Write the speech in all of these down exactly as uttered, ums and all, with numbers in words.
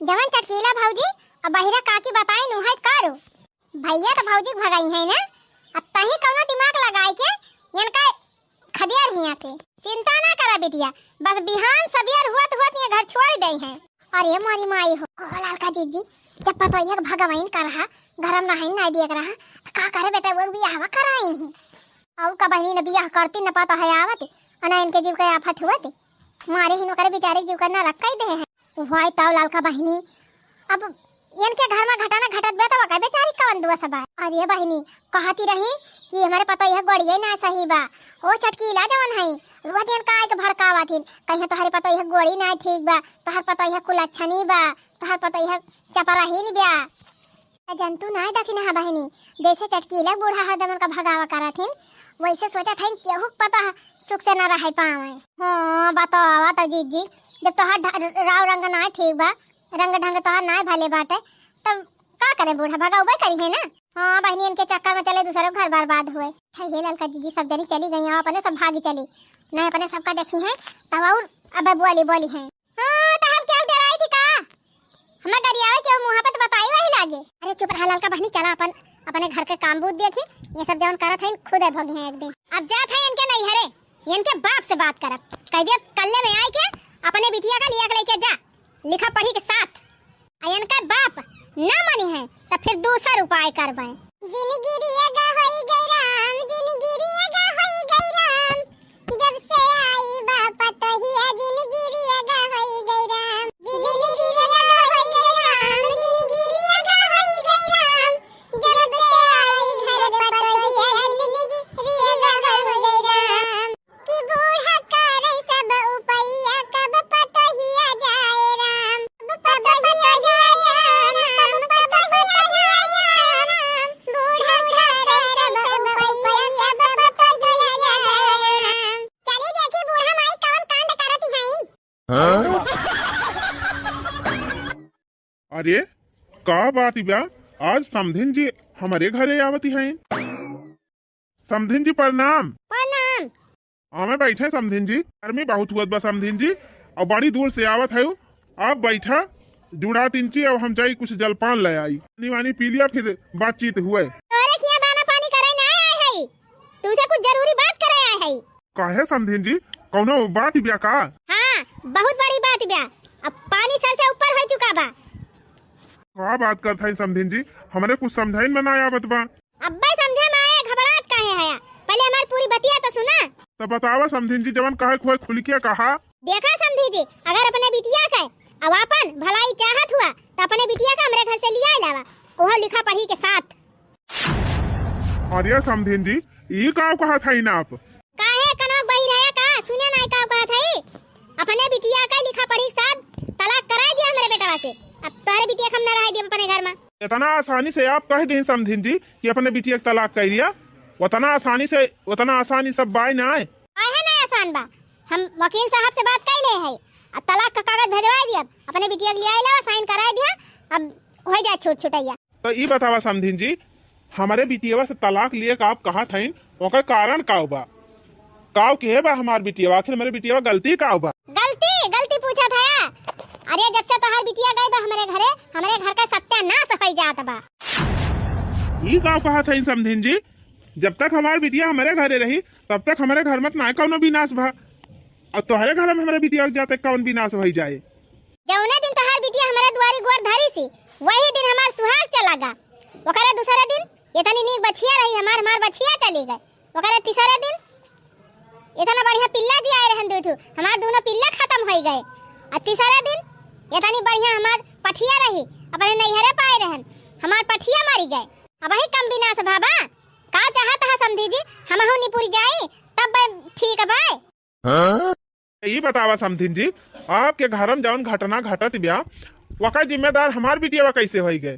जवन चटकीला भौजी अब बहिरा काकी बताइन उहै करो। भइया त भौजी के भगाई है ना, अब तही कउनो दिमाग लगाइ के इनका खदेर हियाँ से। चिंता ना करा बिटिया, बस बिहान सबेर होत होत ये घर छोड़ देइ हैं। अरे मोरी माई हो, ओ ललका जिज्जी, जब पतोहिया के भगवाइन का रहा, घर में रहइन नाहीं दिए के रहा, त का करे बेटा, वो बियाहवा कराइन ही। अउ का बहिनी न बियाह करती न पतोहिया आवत, अ न इनके जीव के आफत हुवत, मारे ही नोकरे बेचारे जीव का नरक कइ देहे हैं। उहै तौ ललका बहिनी, अब इनके घर में घटना घटत बा त ओकर बेचारी कवन दोष बा? अरे बहिनी, कहती रही कि हमरे पतोहिया गोड़िये ना सही बा, ओ चटकीला जवन है, रोज इनका आइ के भड़कावत हिन, कहिया तोहरे पतोहिया गोड़ी ना ठीक बा, तोहर पतोहिया कुलच्छनी बा, तोहर पतोहिया चपराहिन बा। आ जंतु नाय दखिन हा बहिनी, जैसे चटकीला बूढ़ा हरदम उनका भगावा करत हिन, वैसे सोचत हइन केहू के पतोह सुख से न रह पावे। हाँ, बतावा त जिज्जी, जब तोहार ढ-, राव रंग नाय ठीक बा, रंग ढंग तोहार नाय भले बाटे, तब का करे बूढ़ा, भगौबे करिहे ना। हाँ बहिनी, इनके चक्कर में चले दूसरे घर बर्बाद हुए। अच्छा ये ललका जिज्जी, सब जनी चली गई, अपने सब भागी चली, नहीं अपने सबका देखिहे, तब और अब बोली बोली हैं। हाँ, त हम केहू डराई थी का? हमें गरियावे केहू मुँह पे त बताई वही लागे। अरे चुप रहा ललका बहिनी, चला अपन, अपने घर के काम बूत देखी, ये सब जवन करत हैं खुदे भोगी हैं एक दिन। अब जात हैं इनके नैहरे, इनके बाप से बात करब, कह दिया कल्ले में आइ के अपने बिटिया का लिया के लेके जा, लिखा पढ़ी के साथ। आ इनका बाप ना मानी है त फिर दूसर उपाय करबे। जिनगी रियगा होई गई राम, जिनगी रियगा होई गई राम, जब से आई बा पतोहिया जिनगी रियगा होई गई राम, जिनगी रियगा होई गई राम, जिनगी रियगा होई गई राम, जब से आई घर पतोहिया जिनगी रियगा होई गई राम। कि बूढ़ा करे सब उपैया, कब पतोहिया जाए राम, कब पतोहिया जाए राम, कब पतोहिया जाए राम। बूढ़ा करे सब उपैया, कब पतोहिया जाए राम। चली देखी बूढ़ा माई कवन कांड करत हईन। हाँ? अरे, का बात बा? आज समधिन जी हमरे घरे आवत हईन। समधिन जी, प्रणाम। प्रणाम। आवे बैठे समधिन जी, गर्मी बहुत हुअत बा समधिन जी, अउर बड़ी दूर से आवत हयो। आप बैठा, जुड़ा तिनची, अब हम जाई कुछ जलपान ले आई, पानी वानी पी लिया, फिर बातचीत हुए। तोरे खिया दाना पानी करे ना आए हई, तुमसे कुछ जरूरी बात करे आए हई। काहे समधिन जी, कौनो बात बा का? हाँ, बहुत बड़ी बात बा। अब पानी सर से ऊपर हो चुका बा। का बात करत हई समधिन जी, हमरे कुछ समझाइन में ना आवत बा। अब्बे समझे में आए, घबरात काहे हया? पहले हमार पूरी बतिया तो सुना। तो बतावा समधिन जी, जवन कहे खोए खुल के कहा। देखा समधी जी, अगर अपने बिटिया के अब आपन भलाई चाहत हुआ, तो अपने बिटिया के हमरे घर से लिया लावा, ओहो लिखा पढ़ी के साथ। अरे समधिन जी, ई का कहत हईन आप? काहे कनवा बहिर हया का? सुने नाई का कहत हई? अपने बिटिया का लिखा पढ़ी के साथ तलाक कराई दिया हमरे बेटवा से। अब तोहरे बिटिया के हम ना रहे देब अपने घर में। इतना आसानी से आप कह दें समधिन जी कि अपने बिटिया के तलाक कर दिया, उतना आसानी से, उतना आसानी सब बाय ना आए। काहे ना आसान बा? हम वकील साहब से बात कर ले है, आ तलाक का कागज भेजवा दिया, अपने बिटिया के ले आइला, साइन करा दिया, अब हो जाए छूट छुटैया। तो ई बतावा समधिन जी, हमरे बिटियवा से तलाक लिए का आप कहत हईन, ओकर कारण का बा? का किहे बा हमार बिटियवा? आखिर हमरे बिटियवा गलती का बा? गलती, गलती पूछत हया? अरे जब से तोहार बिटिया गई बा हमरे घरे, हमरे घर का सत्यानाश हो जात बा। ई का कहत हईन समधिन जी? जब तक हमार बिटिया हमरे घरे रही, तब तक हमरे घर में ना कौनो विनाश बा। और तोहरे घर में हमरे बिटिया के जाते कौन विनाश हो जाए? जौने दिन तोहार बिटिया हमरे दुआरी गोड़ धरी सी, वही दिन हमार सुहाग चला गा। ओकरे दूसरे दिन इतनी नीक बछिया रही हमार, हमार बछिया चली गए। ओकरे तीसरे दिन इतना बढ़िया पिल्ला जी आए रहन दुई ठो, हमार दोनों पिल्ला खत्म हो गए। आ तीसरे दिन इतनी बढ़िया हमार पठिया रही, अपने नैहरे पाए रहन, हमार पठिया मरी गए। अब वही कम विनाश भा बा। का चाहत है समधी जी, हमहू निपुर जाई, तब ठीक बा। हाँ? ई बतावा समधिन जी, आपके घर में जौन घटना घटत बा, वका जिम्मेदार हमार बिटियावा कैसे होई गए?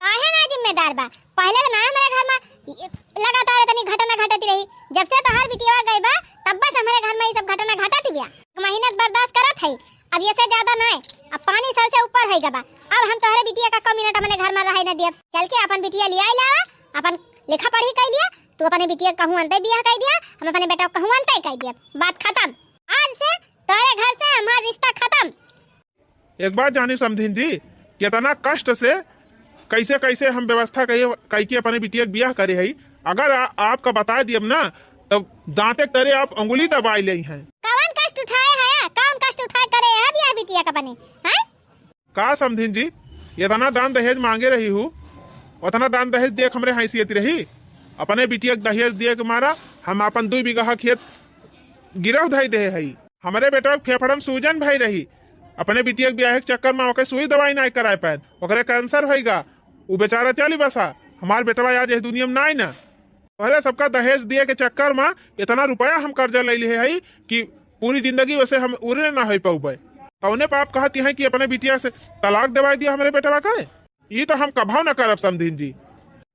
काहे ना जिम्मेदार बा? पहले तो ना हमारे घर में ये लगातार इतनी घटना घटती रही, जब से तोहार बिटियावा गई बा, तब बस हमारे घर में ये सब घटना घटत बा। एक महीना से बर्दाश्त करत है, अब ये से ज्यादा ना है, अब पानी सर से ऊपर होई गबा। अब हम तोहरे बिटिया का कम मिनट अपने घर में रहे न दियब। चल के अपन बिटिया ले आई लावा, अपन लिखा पढ़ी कर लिया, तू अपने बिटिया कहूँ अंते बियाह कर दिया, हम अपने बेटा कहूँ अंते कर दिया। बात खत्म। आज से तोहरे घर से हमार रिश्ता खत्म। एक बात जानी समधिन जी, केतना कष्ट से कैसे कैसे हम व्यवस्था कइके अपने बिटिया के बियाह करे हई। अगर आ, आपका बताइ दियब ना, तब दाँते के तरे आप अंगुली दबाइ लेइहैं। कवन कष्ट उठाए है? कवन कष्ट उठाए करे है बियाह बिटिया का बने? हैं? का समधिन जी, एतना दान दहेज माँगे रही हू, ओतना दान दहेज देख हमरे हैसियत रही? अपने बिटिया के दहेज दिए के मारा हम आपन दुइ बीघा खेत गिरव धइ देहे हई। हमरे बेटवा के फेफड़न सूजन भइ रही, अपने बिटिया के बियाहे के चक्कर मा ओके सुई दवाई नाहीं कराए पाएन, ओकरे कैंसर होइगा, उ बेचारा चली बसा। हमार बेटवा आज एह दुनिया मा नाहीं ना। तोहरे सबका दहेज दिए के चक्कर मा एतना रुपया हम कर्जा लइ लिहे हई कि पूरी जिंदगी वैसे हम उरे ना होइ पउबे। कौने पाप कहती हैं कि अपने बिटिया से तलाक देवाइ दिया हमरे बेटवा के? ई तो हम कभउ ना करब समधिन जी।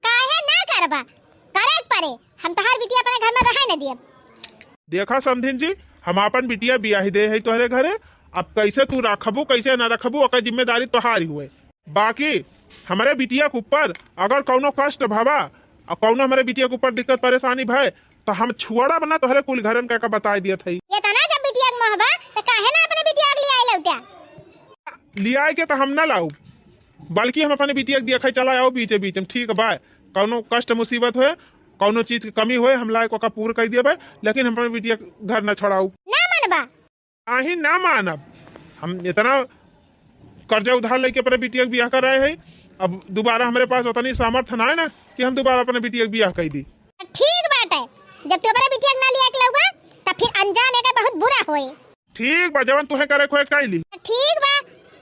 काहे ना करबा? करे के परे, हम तोहार बिटिया अपने घर मा रहइ न दियब। देखा समधिन जी, हम आपन बिटिया बियाहि देहे हई तोहरे घरे, अब कैसे तू रखबू, कैसे ना रखबू, ओकर जिम्मेदारी तोहार ही हुए। बाकी हमरे बिटिया के ऊपर अगर कउनो कष्ट भवा अउर कउनो हमरे बिटिया के ऊपर दिक्कत परेसानी भए, त हम छोड़ब ना तोहरे कुल घरन का, का बताइ दियत हई। एतना जब बिटिया के मोह बा, त काहे ना अपने बिटिया के लियाइ लउत्या? लियाइ के त हम ना लाउब, बल्कि हम अपने बिटिया के देखइ चला आउब बीचे बीच में, ठीक बा? कउनो कष्ट मुसीबत होए, कउनो चीज के कमी होए, हम लाइके ओका पूर कइ देबे, लेकिन हम अपने बिटिया के घर ना छोड़ाउब। ना मनबा? नाहीं, ना मानब। हम एतना कर्जा उधार लइके अपने बिटिया के बियाह कराए हई, अब दुबारा हमरे पास ओतनी सामर्थ नाहीं ना कि हम दुबारा अपने बिटिया के बियाह कइ दी। ठीक बाटे, जब तू अपने बिटिया के ना लियाइ के लउबा, तब फिर अंजाम एकर बहुत बुरा होए। ठीक बा, जवन तुहें करे के होए कइ ली। ठीक बा,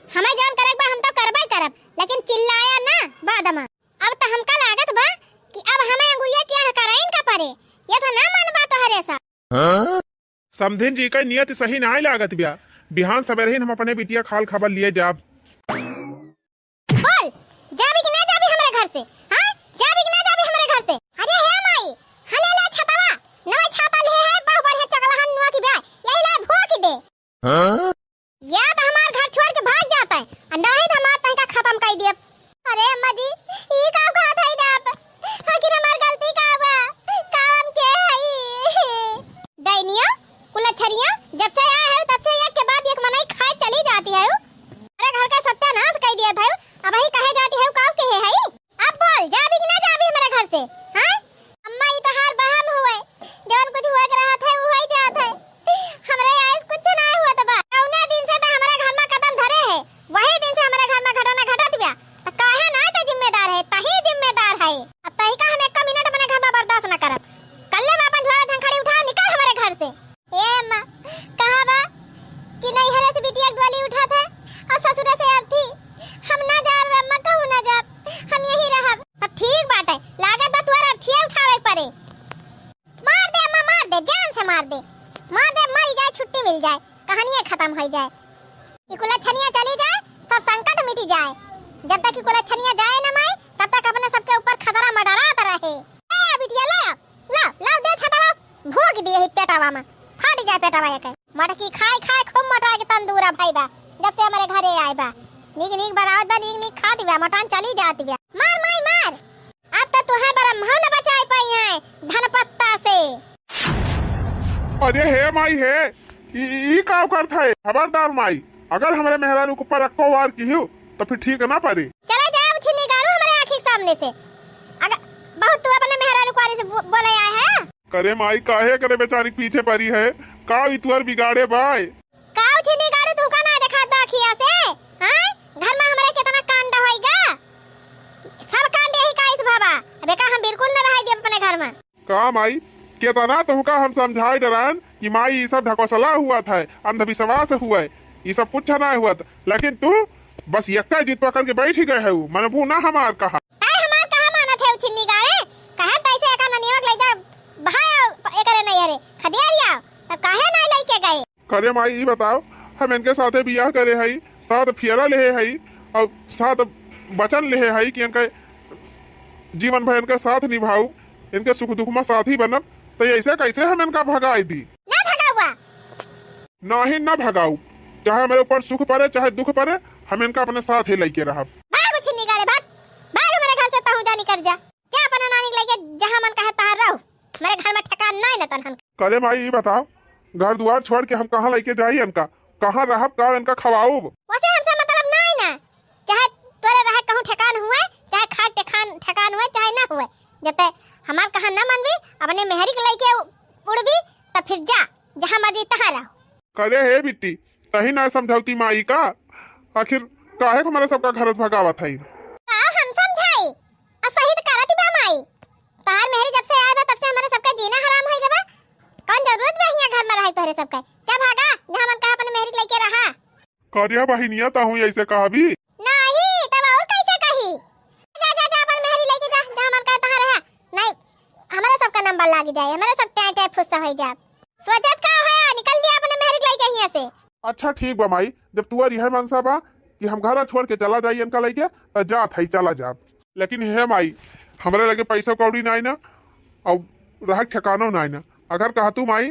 हमें जवन करे के बा हम तो करबे करब, लेकिन चिल्लाया ना बाद मा। अब त हमका लागत बा कि अब हमें अंगुरिया टेढ़ करइन का परे, ये सा ना मनबा तोहरे सा। समधिन जी का नियत सही नाहीं लागत बिया। बिहान सबेरहिन हम अपने बिटिया के हाल खबर लिए जाब। बोल, जाबी कि ना जाबी हमरे घर से? हाँ, जाबी कि ना जाबी हमरे घर से? अरे हे माई, हने ले छतवा, नवा छाता ले है, बहु बढ़िया चकलहन नुआ की ब्याह, यही ला भोंक दे। हाँ? या त हमार घर छोड़ के भाग जात है, अउर नाहीं त हमार तनखा खतम कइ दियब। अरे अम्मा जी, ई का कहत हई ना आप? आखिर हमार गलती का बा? का हम के हई? डैनिया, कुलच्छनिया, जब से आए हउ तब से एक के बाद एक मनई खाए चली जाती हउ। अरे घर का सत्यानाश कइ दियत हउ, अबहीं कहे जाती हउ का के हई? अब बोल, जाबी कि ना जाबी हमरे घर से? हाँ? अम्मा, ई तोहार बहम हुए, जवन कुछ हुए के रहत है, उ होइ जात है। हमरे आइस कुछ ना हुआ त बा। कौना दिन से त हमरे घर मा कदम धरे है, वही दिन से हमरे घर मा घटना घटत बिया। त काहे ना त जिम्मेदार है, तही जिम्मेदार है। अब तही का हम एक मिनट अपने घर मा बर्दाश्त ना करब। कल्ले बा अपन झोरा झंखड़ी उठाओ, निकल हमरे घर से। ए अम्मा, कहा बा कि नैहरे से बिटिया के डोली उठात है अउर ससुरे से अर्थी। हम ना जाब अम्मा, कहूँ ना जाब, हम यही रहब। अब ठीक बाटे, लागत बा तुहर अर्थिया उठावे के परे। मार दे अम्मा, मार दे, जान से मार दे, मार दे, मरी जाए, छुट्टी मिल जाए, कहानियाँ खतम होइ जाए, ई कुलच्छनिया चली जाए, सब संकट मिटी जाए। जब तक ई कुलच्छनिया जाए न माई, तब तक अपने सबके ऊपर खतरा मंडरात रहे। ए बिटिया, ले आ, लाव, लाव, दे छतवा, भोंक दिए ही पेटवा मा, फाट जाए पेटवा एके। मटकी खाए खाए खूब मोटाए के तंदूरा भई बा, जब से हमरे घरे आए बा। नीक नीक बनावत बा, नीक नीक खात बा, मोटान चली जात बा। मार माई मार, अब त तुहे ब्रह्मा न बचाए पाई है धनपत्ता से। अरे हे माई हे, ई, ई का करत है? खबरदार माई, अगर हमरे मेहरारू के ऊपर अक्को वार किहू, त फिर ठीक ना परी। चला जाए छिन्नी गाड़ू हमरे आँखी के सामने से। अगर बहुत तू अपने मेहरारू कुआरी से बो-, बोले आए है। करे माई, काहे करे बेचारी पीछे परी है? का ई तुअर बिगाड़े बाय? का छिन्नी गाड़ू तू का ना देखा दा अखिया से? हाँ? घर मा हमरे कितना कांड होइगा? सब कांड यही का इस बाबा। अबे का हम बिल्कुल न रहाई देब अपने घर मा। का माई, केतना तोहका हम समझाए डरान कि माई, ई सब ढकोसला हुआ था, अंधविश्वास हुआ, ई सब कुछ ना हुआ था, लेकिन तू बस यक्का जिद पकड़ के बैठ गए है, मनबू ना हमार कहा। ताई हमार कहा मानत है उ छिन्नी गाड़े, कहा तैसे एका ननिया के लइका भाई एकरे नहीं हरे, खदिया रिया, तब काहे नहीं लइके गए? करे माई, ई बताओ, हम इनके साथे बियाह करे हई, साथ फेरा लेहे हई अउर साथ वचन लेहे हई कि इनके जीवन भर इनके साथ निभाऊ, इनके सुख दुख मा साथी बनब, त ऐसे कैसे हम इनका भगाई दी? ना भगाउआ। नाही, ना भगाऊ, चाहे हमरे ऊपर सुख परे, चाहे दुख परे, हम इनका अपने साथ ही लइके रहब। भाग उछिन्नी गाड़े, भाग, भाग हमरे घर से, तहूँ जा निकल जा, जा अपने नानी के लइके जहाँ मन कहे तहाँ रहो। मेरे घर मा ठेकान नाई न तनहन। करे माई, ई बताओ, घर दुआर छोड़ के हम कहाँ लइके जाई इनका? कहाँ रहब, का इनका खवाउब? वैसे हमसे मतलब नाई ना, चाहे हुए चाहे ना हुए, जब ते हमार कहा ना मनबी, अपने मेहरी के लइके उ-, उड़बी, त फिर जा, जहाँ मर्जी तहाँ रहो। करे हे बिट्टी, तही ना समझौती माई का? आखिर काहे को हमारे सबका घर से भगावत है? का हम समझाई? आ सही त करत बा माई। तहार मेहरी जब से आए बा, तब से हमारे सबका जीना हराम होई गवा। कौन जरूरत बा हियाँ घर में रहे तोहरे सबका? जा भागा, जहाँ मन कहा अपने मेहरी के लइके रहा। करिया बहिनिया, ता हुई ऐसे कहबी? नहीं, तब और कैसे कही? जा, जा, जा, अपन मेहरी लइके जा, जहाँ मन कहा तहाँ रहा। नहीं, हमारे सबका नंबर लागी जाए, हमारे सब टाइम टाइम फुस्सा होई जाए। सोचत का है, निकल लिया अपने मेहरी के लइके हियाँ से। अच्छा ठीक बा माई, जब तुअर यह मनसा बा कि हम घर छोड़ के चला जाई इनका लइके, त जात है, चला जाब। लेकिन हे माई, हमरे लगे पैसा कौड़ी नाई ना, और रहे ठिकानो नाई ना। अगर कहतू माई,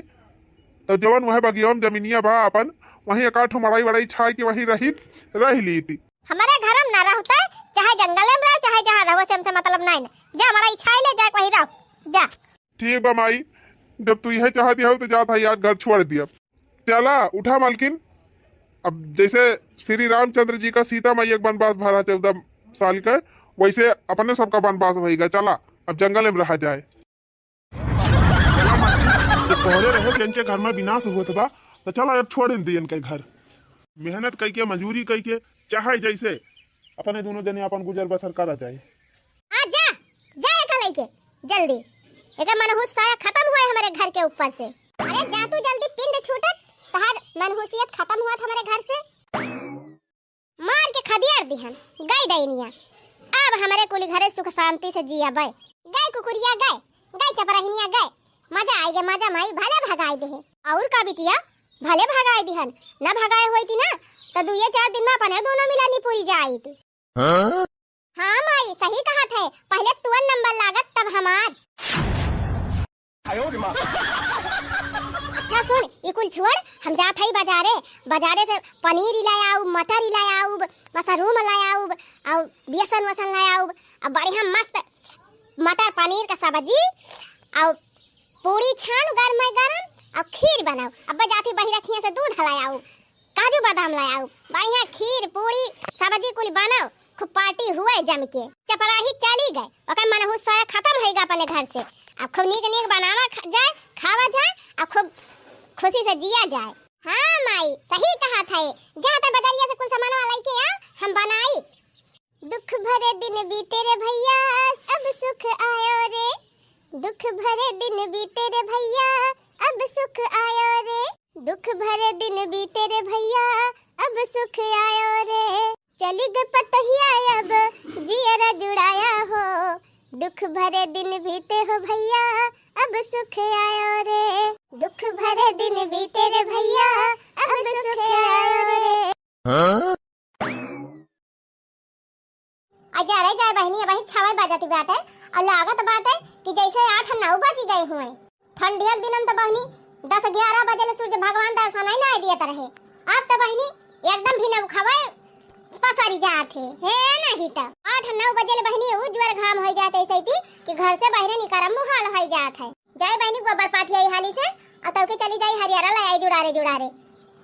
तो जवन वह बगिया में जमीनिया बा अपन, वहीं एकाठो मड़ई वड़ई छाई के वहीं रही, रह ली थी। हमारे घर में ना रहते, चाहे जंगल में रहो, चाहे जहाँ रहो, से हमसे मतलब नाई ना। जा मड़ई छाई ले, जा वहीं रहो, जा। ठीक बा माई, जब तू यह चाहती हो तो जात है, आज घर छोड़ दिया। चला उठा मालकिन, अब जैसे श्री रामचंद्र जी का सीता मैया के वनवास भरा चौदह साल का, वैसे अपने सबका वनवास होइगा। चला अब जंगल में रहा जाए। जब तोहरे रहे जिनके घर में विनाश होत बा, तो चला अब छोड़ दी इनके घर। मेहनत कइके, मजूरी कइके, चाहे जैसे अपने दोनों जने अपन गुजर बसर करा जाए। हाँ, जा, जा एका लइके, जल्दी। एका मनहूस साया खत्म हुए हमारे घर के ऊपर से। अरे जा तू जल्दी, पिंड छूटत, तहार मनहूसियत खत्म हुआ हमारे घर से। मार के खदियार दिहन, गई डैनिया। अब हमारे कुली घरे सुख शांति से जिया बे। गए कुकुरिया गए, गए चपरहिनिया गए। मजा आई गे, मजा माई, भले भगाई दे। और का बिटिया, भले भगाई दिहन, न भगाए होई थी ना, तो दुए चार दिन में अपने दोनों मिला निपुरी जाई थी। हाँ? हाँ माई, सही कहत है, पहले तुअर नंबर लागत तब हमार। अच्छा सुन, ई कुल छोड़, हम जात हई बाजारे, बाजारे से पनीर ले आउब, मटर ले आउब, मशरूम ले आउब, और बेसन वसन ले आउब, अब बढ़िया मस्त मटर पनीर का सब्जी, और पूरी छान गरम गरम, और खीर बनाओ। अब जाती बहिरखिया से दूध ले आउब, काजू बादाम ले आउब, बढ़िया खीर, पूरी, सब्जी कुल बनाओ। खूब पार्टी हुए जम के। चपराही चली गए, ओकर मनहूस साया खत्म होइगा अपने घर से। अब खूब नीक नीक बनावा खा-, जाए, खावा जाए, अब खूब खुशी से जिया जाए। हाँ माई, सही कहत है, जाते बजरिया से कुल सामानवा लइके आ, हम बनाई। दुख भरे दिन बीते रे भैया, अब सुख आयो रे। दुख भरे दिन बीते रे भैया, अब सुख आयो रे। दुख भरे दिन बीते रे भैया, अब सुख आयो रे। चली ग पतहिया अब जियरा जुड़ाया हो। दुख भरे दिन बीते हो भैया, अब सुख आयो रे। दुख भरे दिन बीते रे भैया, अब सुख आयो रे। आ जा रे जाए बहिनी, अबहीं छवे बजत बाटे, और लागत बाटे कि जैसे आठ नौ बजी गए हुए। ठंडियल दिनम त बहिनी दस ग्यारह बजे ले सूरज भगवान दर्शन ही नाई दियत रहे। अब त बहिनी एकदम भी न उखवे पसरी जात है, हे नहीं त आठ नौ बजे ले बहिनी उज्जवल घाम होई जात है, ऐसे थी कि घर से बाहरे निकलम मुहाल होई जात है। जाए बहिनी गोबर पाथी आई हाली से, और तौके चली जाई हरियारा ले आई जुड़ारे जुड़ारे,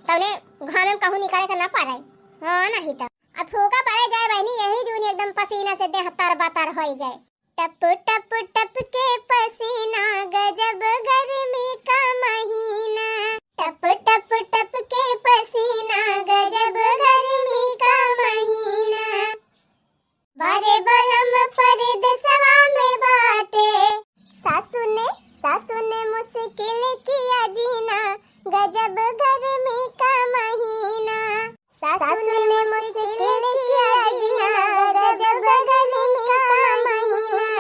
तौने घामे में कहूँ निकले के ना पड़े। हाँ नहीं त अब फूका पड़े जाए बहिनी, यही जून एकदम पसीना से देह तर बतर होई गए। टप टप टप के पसीना, गजब गर्मी का महीना। टप टप टप के पसीना, गजब गर्मी का महीना। बारे बलम परदेसवा में बाटे। सासू ने, सासू ने मुश्किल किया जीना, गजब गर्मी का महीना। सासू ने मुश्किल किया जीना, गजब गर्मी का महीना।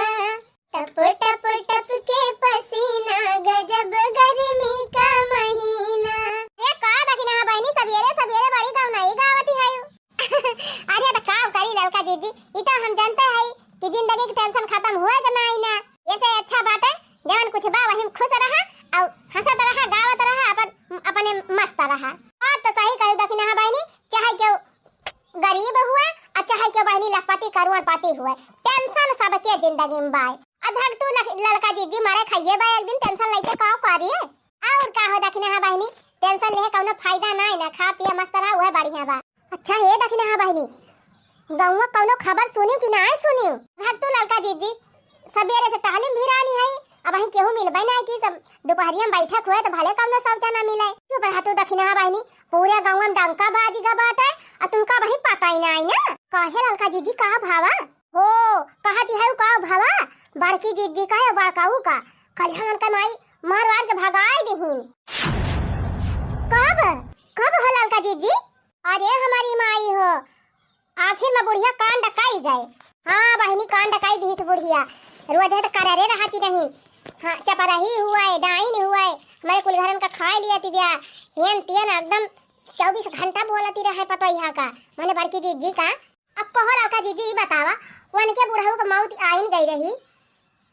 टप टप टप के पसीना, गजब गर्मी का महीना। ए का दखिनहा बहिनी, सबेरे सबेरे बड़ी गौनाई गावती है। अरे त का करी ललका जीजी, ई त हम जानते है कि जिंदगी के टेंशन खत्म हुए के नाई ना। ऐसे अच्छा बाटे, जवन कुछ बा वही में खुश रहा, और हंसत रहा, गावत रहा, अपन, अपने मस्त रहा। बात त सही कही दखिनहा बहिनी, चाहे केहू गरीब हुए, और चाहे केहू बहिनी लखपति करोड़पति हुए, टेंशन सबके जिंदगी में बाय। अब भग तू लख-, ललका जीजी मारे खाइए बा, एक दिन टेंशन लेके का करिए। और का हो दखिनहा बहिनी, टेंशन लेहे कौनो फायदा नाई ना, खा पिए मस्त रहा, उहे बढ़िया बा। अच्छा हे दखिनहा बहिनी, गौवा कौनो खबर सुनिउ कि नाहीं सुनिउ? भाग तू ललका जिज्जी, सबेरे से टहलिम भी रानी है, अबहीं केहू मिलबे नाहीं की, सब दुपहरिया में बैठक हुए तो भले कौनो सौचा ना मिले। चुप रहा तू दखिनहा बहिनी, पूरे गौवा में डंका बाजी गा बाटे, आ तुमका वही पता ही नाहीं ना। काहे ललका जिज्जी का भावा? हो, कहती है का भावा? बड़की जिज्जी का या बड़काऊ का? कल हमन का माई मार वार के भगाए दिहिन। कब? कब हो ललका जिज्जी? अरे हमारी माई हो, आखिर में बुढ़िया कान डकाई गए। हाँ बहिनी, कान डकाई दिहिस बुढ़िया। रोज है तो कररे रहती रही। हाँ, चपराही हुआ है, डाइन हुआ है, हमारे कुल घरन का खाए लिया तिबिया। हेन तेन एकदम चउबीस घंटा बोलती रहे पतोहिया का, माने बड़की जिज्जी का। अब कहो ललका जिज्जी, ई बतावा, वनके बुढ़ऊ का मौत आइन गई रही,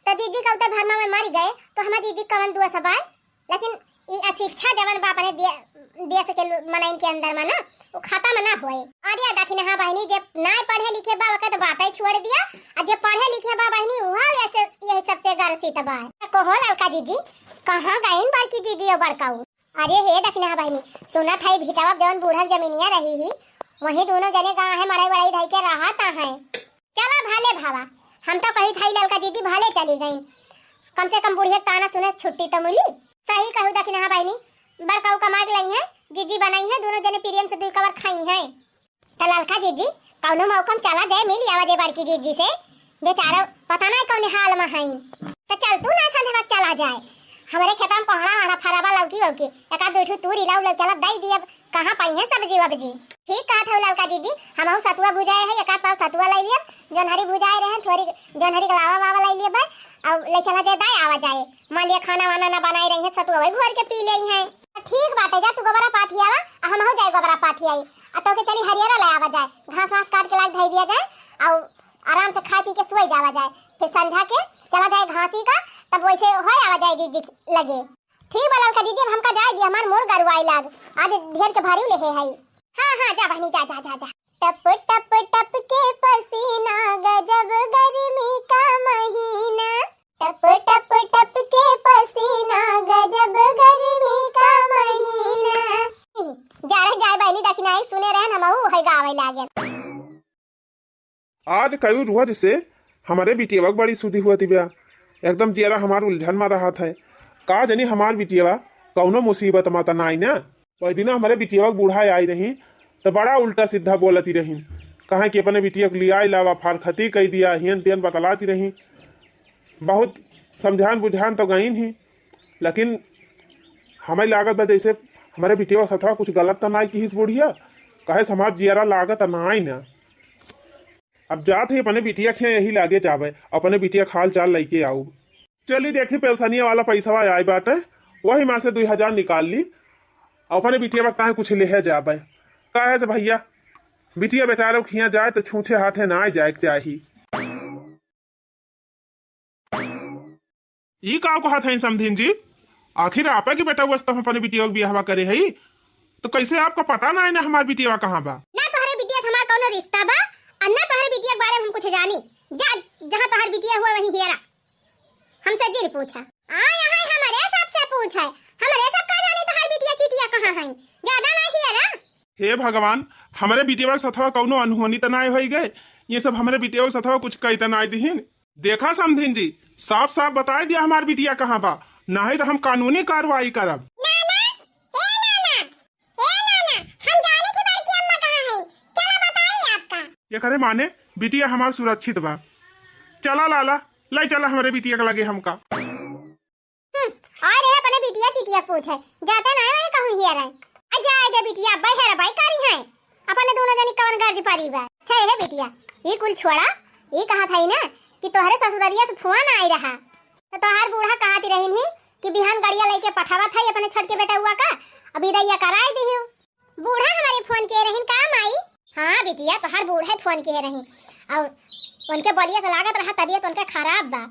तो जिज्जी का उतर भरमा में मर गए, तो हमार जिज्जी कवन दुआ सब आए? लेकिन ई अशिक्षा जवन बा अपने दे-, देश के लो-, मनइन के अंदर में ना, वो खत्म ना होए। अरे दखिनहा बहिनी, जे नाय पढ़े लिखे बा, ओके तो बातें छोड़ दिया, आ जे पढ़े लिखे बा बहिनी, वह ऐसे, यही सबसे गर्सित बा। तो कहो ललका जिज्जी, कहाँ गइन बड़की जिज्जी और बड़काऊ? अरे हे दखिनहा बहिनी, सुनत है भिटवा जवन बूढ़ा जमीनिया रही ही, वही दोनों जने गाँव है मड़ई वड़ई धई के रहत है। चला भले भावा, हम तो कही थाई ललका जिज्जी भले चली गई, कम से कम बुढ़िया ताना सुने से छुट्टी तो मिली। सही कहू दखिनहा बहिनी, बड़काऊ कमा के लाई है, जिज्जी बनाई है, दोनों जने प्रेम से दुई कवर खाई है। त ललका जिज्जी, कौनो मौका में चला जाए, मिल आवा जाए बड़की जिज्जी से, बेचारो पता नहीं कौन हाल में हईन। त चल तू ना संझवा चला जाए, हमरे खेता में कोहड़ा वाड़ा फराबा लौकी वौकी, एक आध दो ठू तूरी लाऊ लो, चला दई दियब, कहाँ पाई है सब्जी वब्जी। ठीक कहत हो ललका जिज्जी, हमहू सतुआ भुजाए है, एक आध पाव सतुआ लाई लियब, जोन्हरी भुजाए रहे, थोड़ी जोन्हरी के लावा वावा लाई लियब, और ले चला जाए, दई आवा जाए, मान लिया खाना वाना ना बनाए रही है, सतुआ वही घोर के पी ले है। ठीक बाटे, जा तू गोबरा पाथी आवा, आ हमहू जाए गोबरा पाथी आई, आ तोके चली हरियरा ले आवा जाए, घास वास काट के लाग धई दिया जाए, और आराम से खाए पी के सोई जावा जाए, फिर संझा के चला जाए घासी का, तब वैसे हो आवा जाए जिज्जी लगे। ठीक बा ललका जिज्जी, अब हमका जाए दी, हमार मोर गरुआई लाग, आज ढेर के भारी लेहे हई। हाँ हाँ, जा बहिनी, जा जा जा जा। टप टप टप के पसीना, गजब गर्मी का महीना। टप टप टप के पसीना, गजब गर्मी का महीना। जा रह जाए बहिनी, दखिनाई सुने रहन, हमहू है गावे लागल। आज कई रोज से हमरे बिटियवा के बड़ी सुधी हुआ तिबिया, एकदम जियरा हमार उलझन में रहत है। का जानी हमार बिटियवा कौनो मुसीबत में त नाई ना। वही दिन हमरे बिटियवा के बूढ़ा आई रही, त बड़ा उल्टा सीधा बोलती रही, कहा कि अपने बिटिया के लियाई लावा, फारखती कई दिया, हेन तेन बतलाती रही। बहुत समझान बुझान तो गईन ही, लेकिन हमें लागत बा जैसे हमरे बिटियवा के सथवा कुछ गलत त नाई किहिस बुढ़िया, कहे से हमार जियरा लागत नाई ना। अब जात ही अपने बिटिया के यही लागे जावे, अपने बिटिया के हाल चाल लइके आऊ। चली देखी पेंशनिया वाला पैसवा आए बाटे, वही में से दुई हजार निकाल ली, अपने बिटिया के ताहे कुछ लेहे जावे। काहे से भैया, बिटिया बेटारो खिया जाए तो छूछे हाथे ना जाए के चाही। ई का कहत हईं समधिन जी? आखिर आपे के बेटवा से तो हम अपने बिटिया के बियाहवा करे हई, तो कैसे आपका पता ना है ना हमार बिटिया कहाँ बा? ना तोहरे बिटिया से हमार कौनो रिश्ता बा, और ना तोहरे बिटिया के बारे में हम कुछ जानी। जा, जहाँ तोहर बिटिया हुआ वहीं हियरा, हमसे जिन पूछा। आ यहाँ हमारे सबसे पूछा, हमारे सब का जानी तोहर बिटिया चिटिया कहाँ है, ज्यादा ना हियरा। हे भगवान, हमरे बिटिया के सथवा कौनो अनहोनी त ना होई गए, ये सब हमरे बिटिया के सथवा कुछ कही त ना दिहिन। देखा समधिन जी, साफ साफ बताए दिया हमार बिटिया कहाँ बा, नाहीं तो हम कानूनी कार्रवाई करब। नाना, ए नाना, ए नाना, हम जानी थी बड़की अम्मा कहाँ है, चला बताई आपका। एकरे माने बिटिया हमार सुरक्षित बा। चला लाला, ले चला हमरे बिटिया के लगे हमका। हम्म, और ये अपने बिटिया चिटिया पूछे, जाते ना है कहूँ हियर है। आ जाए दे बिटिया, बहर बाई करी है, अपने दोनों जनी कवन गर्ज परी बा। अच्छा ये बिटिया, ये कुल छोड़ा, ये कहा था ही ना कि तोहरे ससुररिया से फोन आई रहा, तो तोहार बूढ़ा कहती रहिन ही कि बिहान गड़िया लेके पठावत है अपने छोटके बेटउआ का, अब विदैया कराई दिहियो। बूढ़ा हमारे फोन किए रहिन का माई? हाँ बिटिया, तोहार बूढ़ा फोन किए रही, और उनके बलिया से लागत रहा तबीयत उनके खराब बा।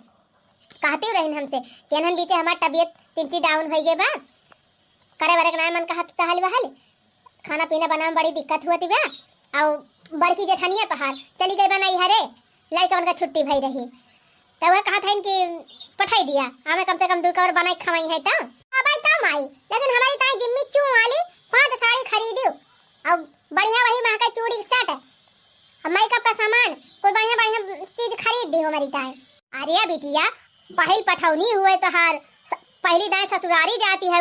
कहती रहिन हमसे कि एनहन बीचे हमार तबीयत तिंची down होई गए बा, करे वरे के नाय मन कहत कहल बहल, खाना पीना बनावे में बड़ी दिक्कत हुआ बा। और बड़की जेठनिया तोहार चली गई बा नैहरे, लड़का उनका छुट्टी भई रही, तो वह कहत हइन कि पठाई दिया, हमें कम से कम दो कवर बनाई खवाई है तो। अब आई तो माई, लेकिन हमारी ताई जिम्मी चू वाली पांच साड़ी खरीदी, और बढ़िया वही महका चूड़ी set, और makeup का हो मरी ताई। अरे बिटिया, पहिल पठौनी हुए तोहार, स-, पहिली दाई ससुरारी जाती है,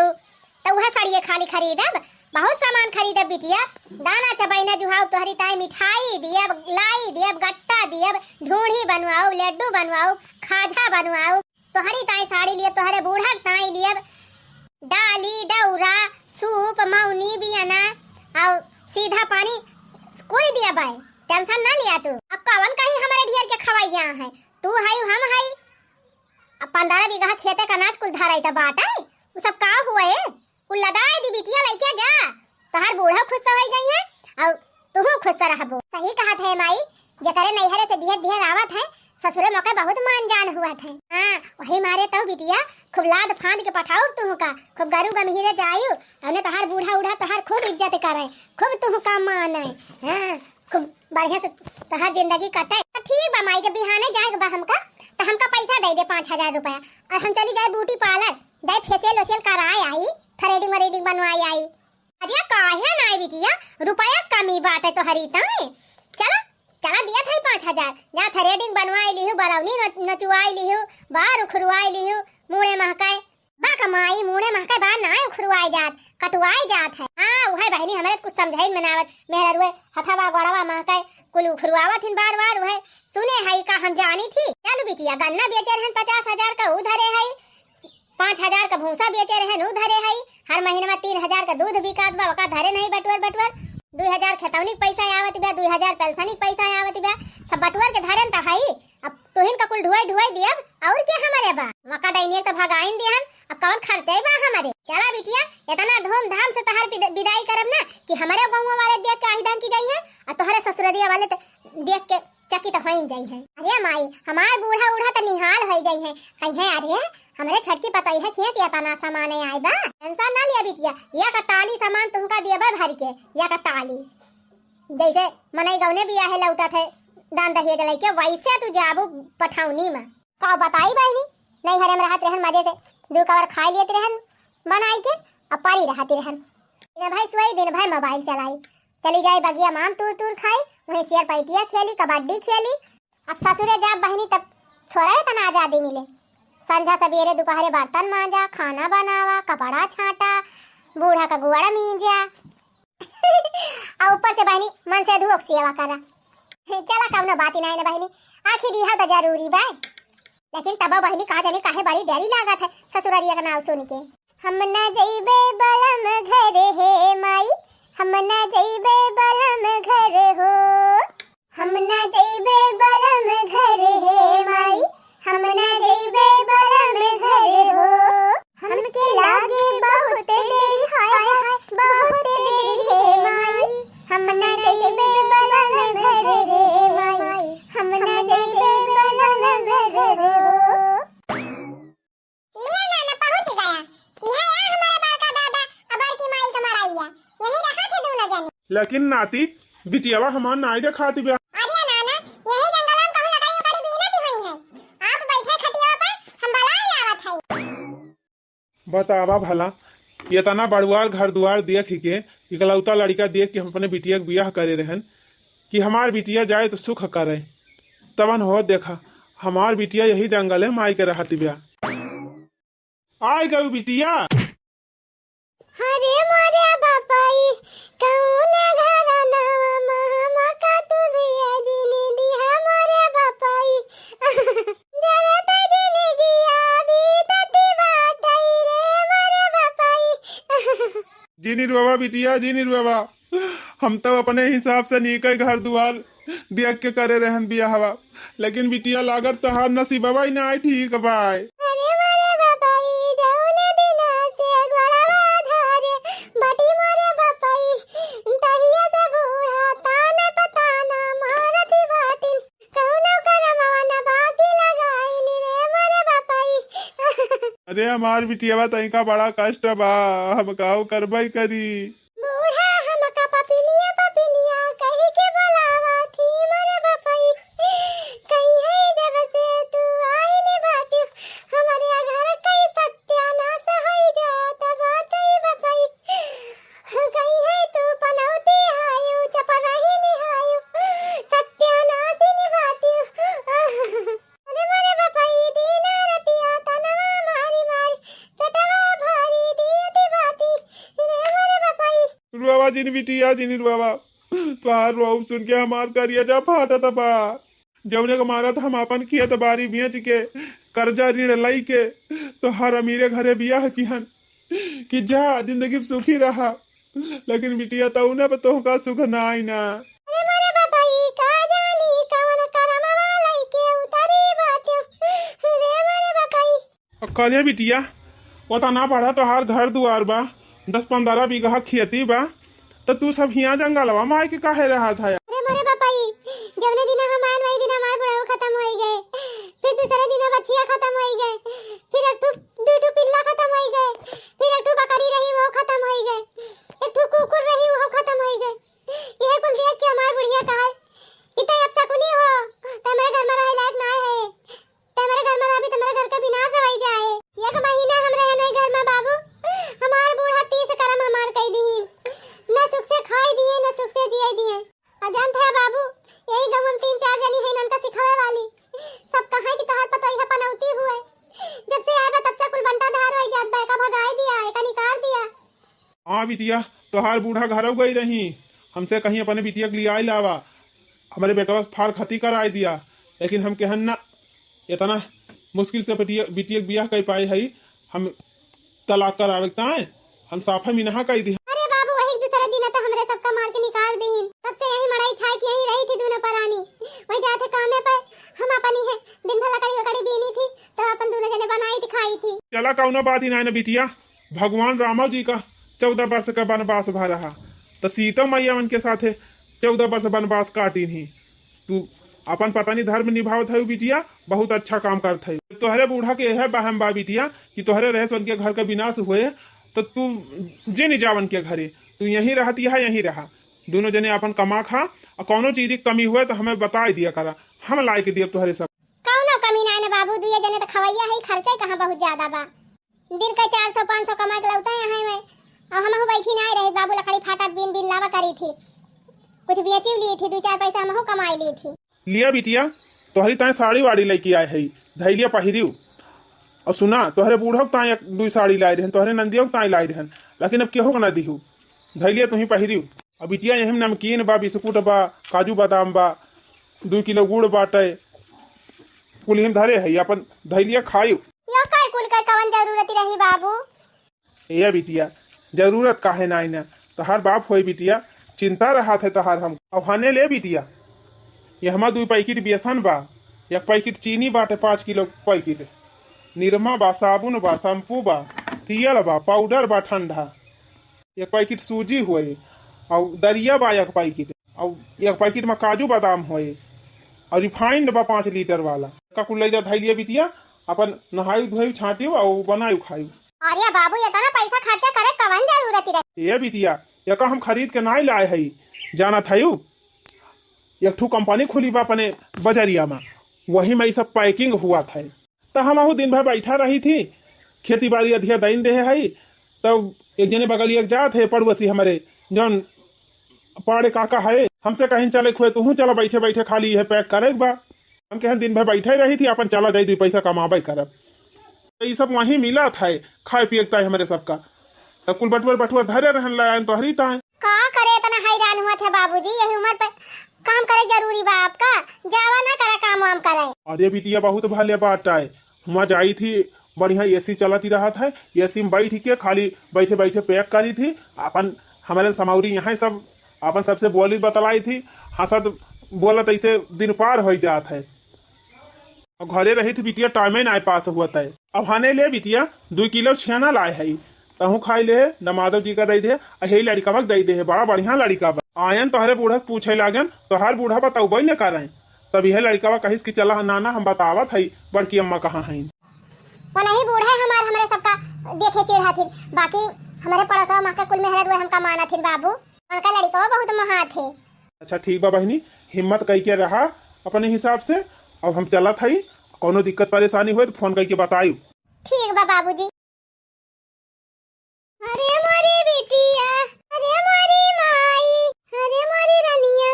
तो वह सड़िए खाली खरीदब, बहुत सामान खरीदब बिटिया। दाना चबैना जुहाऊ तोहरी ताई, मिठाई दियब, लाई दियब, गट्टा दियब, ढूंढी बनवाऊ, लड्डू बनवाऊ, खाजा बनवाऊ, तोहरी ताई साड़ी लियब, तोहरे बूढ़ा ताई लियब, डाली, डौरा, सूप, मौनी, बियना और सीधा पानी कुल दिया बाय। टेंशन ना लिया तू। अब कवन कहीं हमारे ढेर के खवैया है, तू है, हम है। अब पन्द्रह बीघा खेते का अनाज कुल धराई त बाटे, उ सब का हुए? कुल लदाई दी बिटिया, लइके जा, तोहार बूढ़ा खुश हो गई है और तुहू खुश रहबो। सही कहत है माई, जेकरे नैहरे से ढेर ढेर आवत है, ससुरे मौके बहुत मान जान हुआ है। हाँ, वही मारे तो बिटिया खूब लाद फांद के पठाऊ तुहू का, खूब गरु गम्हीरे जायु, तौने तोहार बूढ़ा उढ़ा तोहार खूब इज्जत करे, खूब तुहू का माने। हाँ, खूब बढ़िया से तोहार जिंदगी कटे। तो ठीक बा माई, जब बिहाने जाए के बा हमका, तो हमका पैसा दे दे पाँच हजार रुपया, और हम चली जाए ब्यूटी पार्लर, जाए फेशियल वेशियल कराए आई, थ्रेडिंग व्रेडिंग बनवाए आई। अरे काहे ना बिटिया, रुपया कमी बाटे तोहरी ताई। चला, चला दिया था पाँच हजार, जा थ्रेडिंग बनवाई लिहू, बरौनी न-, नचुआई लिहू, बार उखरुआई लिहू, मूड़े महकाए। बा कमाई, मूड़े महकाए बार ना उखरुआई जात, कटुआई जात है। हाँ, उहे बहिनी हमरे कुछ समझाई में नावत, मेहररुए हथवा गोड़वा महकाए, कुल उखरुआवत हिन बार बार उहे। सुने हई का हम जानी थी। चलू बिटिया, गन्ना बेचे रहन पचास हजार का ऊ धरे हई, पाँच हजार का भूसा बेचे रहन ऊ धरे हई, हर महीना में तीन हजार का दूध बिकात बा, ओका धरे नहीं बटुअर बटुअर, दुई हजार खेतौनी के पैसा आवत बा, दुई हजार पेंशनी के पैसा आवत बा, सब बटुअर के धरन त हई। अब तुहिन का कुल ढुआई ढुआई दियब, और के हमरे बा? वका डैनिया त भगाइन दिहन, अब कौन खर्चे बा हमरे? चला बिटिया, इतना धूमधाम से तहार बिद-, बिदाई करब ना कि हमरे गौवा वाले देख के आहिदान की जाई है, और तोहरे ससुररिया वाले त-, देख के चकित होइन जाई है। अरे माई, हमार बूढ़ा उढ़ा त निहाल होइ जाई है, कहीं है, अरे हमरे छोटकी पतई है, खेत या तना सामान आए बा, टेंशन ना लिया बिटिया, या का टाली सामान तुमका दिए बा भर के, या का टाली। जैसे मनई गौने बियाहे लौटत है, दान दहेज लइके, वैसे तू जाबू पठौनी में। का बताई बहिनी, नैहरे में रहत रहन मजे से, दू कवर खाई लेत रहन बनाई के, अब परी रहत रहन। दिन भर सोई, दिन भर मोबाइल चलाई, चली जाई बगिया माम तूर तूर खाई, वहीं सियर पैतिया खेली, कबड्डी खेली। अब ससुरे जाब बहिनी तब थोड़ा इतना आजादी मिले। संझा सबेरे दोपहरे बर्तन मांजा, खाना बनावा, कपड़ा छांटा, बूढ़ा का गोड़ मींजा। और ऊपर से बहिनी मन से धोख सेवा करा। चला कौनो बात ही नहीं ना बहिनी, आखिर यह तो जरूरी बा। लेकिन तब बहिनी का जानी काहे बड़ी डरी लागत है ससुररिया का नाव सुन के। हम ना जइबे बलम घर हे माई, हम ना जइबे बलम घर हो। हम ना जइबे बलम घर हे माई, हम ना जइबे बलम घर हो। हमके लागे बहुत देरी, हाय हाय, बहुत देरी हे माई। हम ना जइबे बलम घर हे माई, हम ना जइबे बलम घर हो। लिया नाना पहुँच गया। इहाँ आ हमारे बड़का दादा, अब बड़की माई के मड़ाइया। यहीं रहा थे दोनों जने। लेकिन नाती, बिटियावा हमार नाई देखात बा। अरे नाना, यही जंगल में कहूँ लकड़ी उकड़ी बीनत हुई है। आप बैठे खटिया पर, हम बलाई आवत है। बतावा भला, इतना बड़ुआर घर दुआर देख के, इकलौता लड़का देख के हम अपने बिटिया के बियाह करे रहन कि हमार बिटिया जाए तो सुख करे। तवन हो देखा, हमार बिटिया यही जंगल में माई के रहत बा। आइ गउ बिटिया। अरे मोरे बापाई, कौन घरनवा में हमका तू बिया जिनी दिहा मोरे बापाई। जरत जिनी गिया बीतती बाटई रे मोरे बापाई। जिनी रोवा बिटिया, जिनी रोवा। हम तो अपने हिसाब से नीके घर दुआर देख के करे रहन बियाहवा, लेकिन बिटिया लागत तोहार नसीबवा ही ना ठीक बाय। अरे मोरे बापाई, जौने दिना से गोड़वा धारे बाटी मोरे बापाई, तहिया से बूढ़ा ताना पताना मारत बाटिन। कौनो करमवा न बाकी लगाइन रे मोरे बापाई। अरे हमार बिटियावा तनिका बड़ा कष्ट बा, हम काउ करबई करी। बूढ़ा हमका पपिनिया, पपिनिया कहि के बोलावा थी मोरे बापाई। कहीं है जब से तू आइन बाटिउ, हमरे घर कई सत्यानाश होई जात बाटई बापाई। कहीं है तू पनौती हायु, चपराही निहायु, सत्यानाश निभातिउ। जिन बिटिया, जिन बाबा, तोहार रोब सुन के हमार करिया जा फाटत बा। जौने के मारत हम आपन खेत बारी बेच के, कर्जा ऋण लई के, तोहार अमीरे घरे बियाह किहन कि जा जिंदगी में सुखी रहा। लेकिन बिटिया, तौने पे तोहका सुख ना आई ना। अरे मोरे बापा, ई का जानी कवन करमवा लइके उतरी बाटे। रे मोरे बापा, ई अब कहले बिटिया, ओतना बड़ा तोहार घर दुआर बा, दस पन्द्रह बीघा खेती बा, त तू सब हियाँ जंगलवा में आइके काहे रहत है? अरे मोरे बापा, ई जौने दिन हम आएन, वही दिन हमार बुढ़ऊ खतम होई गए, फिर दूसरे दिन बछिया खतम होई गए, फिर एक ठो, दू ठो पिल्ला खतम होई गए, फिर एक ठो बकरी रही, वो खतम होई गए, एक ठो कुकुर रही, वो खतम होई गए। यह कुल देख के हमार बुढ़िया कहे कि तै अपशकुनी हो, तै हमरे घर में रहे लायक ना है, तै हमरे घर में रहबी त हमरे घर के विनाश होई जाए। एक महीना हम रहे नहीं घर में बाबू, हमार बूढ़ा तीस करम हमार कई दिही, न सुख से खाई दिए, न सुख से जिए दिए। और जानत है बाबू, यही गाँव में तीन चार जनी है इनका सिखावे वाली, सब कहे कि तोहार पतोहिया पनौती हुए, जब से आए बा तब से कुल बंटा धार होई जात बा, एका भगाई दिया, एका निकाल दिया। हाँ बिटिया, तोहार बूढ़ा घरौ गई रही, हमसे कहीं अपने बिटिया के लियाई लावा, हमरे बेटवा से फार खती कराई दिया, लेकिन हम कहन ना, इतना मुश्किल से बिटिया, बिटिया के बियाह कर पाए हई, हम तलाक करावे के ताए हम साफा मिनहा कई दिया। अरे बाबू, वही दूसरे दिन तो हमरे सबका मार के निकाल दीन, तब से यही मड़ई छाई के यही रही थी दोनों परानी, वही जात है कामे पर, हम अपनी है दिन भर लकड़ी वकड़ी बीनी थी, तब अपन दोनों जने बनाई थी खाई थी। चला, कौनो बात ही ना है ना बिटिया, भगवान रामो जी का चौदह वर्ष का वनवास भा रहा, त सीता मैया उनके साथे चौदह वर्ष वनवास काटिन ही। तू अपन पत्नी धर्म निभावत है बिटिया, बहुत अच्छा काम करत है। तोहरे बूढ़ा के यह बहम बा बिटिया कि तोहरे रहे से उनके घर का विनाश हुए, तो तू जे नहीं जावन के घरे, तू यहीं रहती है, यहीं रहा, दोनों जने अपन कमा खा, और कौनो चीज की कमी हुए तो हमें बताई दिया करा, हम लाई के दिए तोहरे सब। कौनो कमी ना है ना बाबू, दुए जने तो खवैया है, खर्चा ही कहाँ बहुत ज्यादा बा। दिन का चार सौ पाँच सौ कमा के लौटे यहाँ में, और हमहू बैठी ना रही बाबू, लकड़ी फाटा बीन बीन लावा करी थी, कुछ बेची ली थी, दो चार पैसा हमहू कमाई ली थी। लिया बिटिया, तोहरी ताई साड़ी वाड़ी लेके आए है, धैलिया पहिरियो। और सुना, तोहरे बूढ़ो के ताई एक दुई साड़ी लाए रहन, तोहरे नंदियो के ताई लाए रहन, लेकिन अब केहू के ना दिहू, धैलिया तुही पहिरियो। अब बिटिया, यही में नमकीन बा, बिस्कुट बा, काजू बादाम बा, दुई किलो गुड़ बाटे, कुल ही में धरे है, अपन धैलिया खायू। यो काय कुल का कवन जरूरत रही बाबू? ए बिटिया, जरूरत काहे ना आई ना, तोहार बाप होई बिटिया, चिंता रहत है तोहार हम। अब हने ले बिटिया, ये हमार दुई पैकेट बेसन बा, एक पैकेट चीनी बाटे, पाँच किलो पैकेट, निरमा बा, साबुन बा, शैम्पू बा, तेल बा, पाउडर बा ठंडा, एक पैकेट सूजी होए, और दरिया बा एक पैकेट, और एक पैकेट में काजू बादाम होए, और रिफाइंड बा पाँच लीटर वाला। का कुल ले जा धैलिया बिटिया, अपन नहाई धोई छाटियो और बनाई खाई। अरे बाबू, इतना पैसा खर्चा करे कवन जरूरत रहे? ए बिटिया, एका हम खरीद के नाई लाए हई, जानत हयू, एक ठू कंपनी खुली बा अपने बजरिया में, वही में ई सब पैकिंग हुआ था। त हमहू दिन भर बैठा रही थी, खेती बाड़ी अधिया दैन देहे हई। तब एक जने बगलिया के जात है पड़ोसी हमरे, जौन पाड़े काका है, हमसे कहीं चले खुए, तूहू चला, बैठे बैठे खाली यह पैक करे के बा। हम कहें दिन भर बैठे रही थी, अपन चला जाई, दुई पैसा कमाबे करब। तो ई सब वहीं मिलत है, खाए पिए के ताई हमरे सबका। तब कुल बटुअर बटुअर धरे रहन लायन तोहरी ताई। का करे, इतना हैरान हुआ थे बाबूजी, यही उम्र पे काम करे जरूरी बा आपका? जावा ना करे काम वाम करे। अरे बिटिया, बहुत भले बात है, हुआं जाई थी, बढ़िया एसी चलत ही रहत है, एसी में बैठ के खाली बैठे बैठे पैक करी थी, अपन हमरे समौरी यहाँ सब अपन सबसे बोली बतलाई थी, हंसत बोलत ऐसे दिन पार हो जात है। अब घरे रही थी बिटिया, टाइमे ना पास हुआ तय। अब हने ले बिटिया, दो किलो छेना लाए है, तहू खाई ले, नमादव जी का दे दे, आ हे लड़िकवा के दे दे, बड़ा बढ़िया लड़िका बा। आयन तोहरे बूढ़ा से पूछे लागन, तोहार बूढ़ा बतौबे न करें। तब यह लड़िकवा कहिस कि चला नाना, हम बतावत हई बड़की अम्मा कहाँ हईन। वनही बूढ़ा हमार हमरे सबका देखे चिढ़ा थिन, बाकी हमरे पड़ोसवा माँ के कुल मेहरा रुए हमका माना थिन बाबू, उनका लड़िकवा बहुत महा थे। अच्छा ठीक बा बहिनी, हिम्मत कई के रहा अपने हिसाब से। अब हम चलत हई, कौनो दिक्कत परेशानी होए तो फोन कई के बतायू। ठीक बा बाबूजी। अरे मोरी बिटिया, अरे मोरी माई, अरे मोरी रनिया,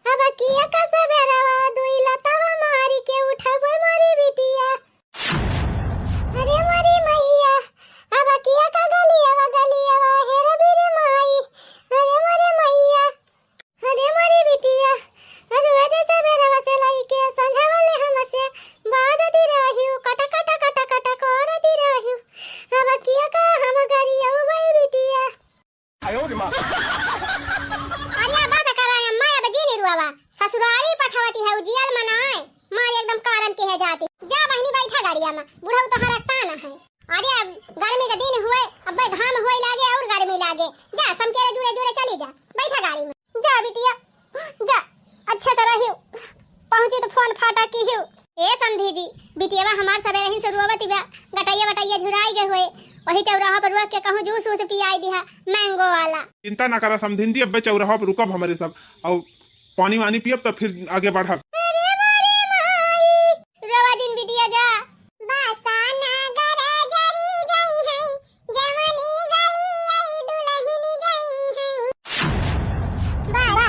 अब किया का सबेरवा दुई लतवा मारी के उठबे मोरी बिटिया। अरे मोरी मैया, अब किया का गलियावा, गलियावा, हे रे बीरे माई, अरे मोरी अरे बस करा अम्मा, अब जिन रुआवा, ससुरारी पठवती है, जियल मनाए, मारे एकदम कारण के है जाती। जा बहिनी बैठा गाड़िया मा, बुढ़ऊ तोहरा ताना है। अरे अब गर्मी का दिन हुए, अब्बे घाम हुए लागे और गर्मी लागे। जा समकेरे जुड़े जुड़े चली जा, बैठा गाड़ी मा। जा बिटिया, जा, अच्छे से रहियो, पहुँची तो फोन फाटा कीहियो। ए समधी जी, बिटियवा हमार सबेरहिन से रोवत बा, गटैया वटैया झुराई गए हुए, वही चौराहा पर रोक के कहूँ जूस वूस पियाई दिहा, मैंगो वाला। चिंता ना करा समधिन जी, अब्बे चौराहा पर रुकब हमरे सब, और पानी वानी पियब तब फिर आगे बढ़ब। अरे बारे माई, रोवा जिन बिटिया जा। बासा नगर जरी जई है, जवनी गली आई दुलहिन जई है। बासा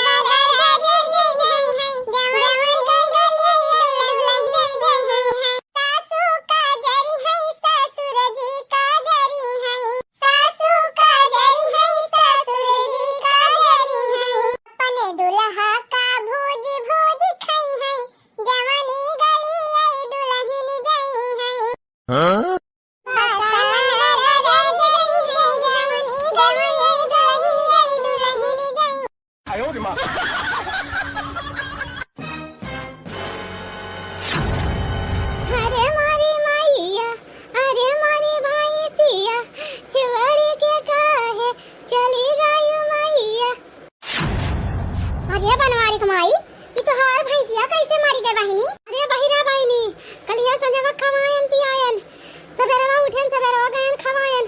नगर जरी जई है, जवनी गली आई दुलहिन जई है। सासू का जरी है, ससुर जी का जरी है। सासू का जरी है, ससुर जी का जरी है। अपने दुल्हा का भूज भूज खाई है, जवानी गली आई दुलहिन गई है। हाँ? जवानी गली आई दुलहिन गई, दुलहिन गई। अरे मारी माइया, अरे मारी भैंसिया, छोड़ के काहे चली गयू माइया। अरे बनवारी क माई, ई तोहार भैंसिया कैसे मरी गए बहिनी? अरे बहिरा बहिनी, कलिया संझवा खवायन पियायन, सबेरवा उठेन, सबेरवा गयन खवायन,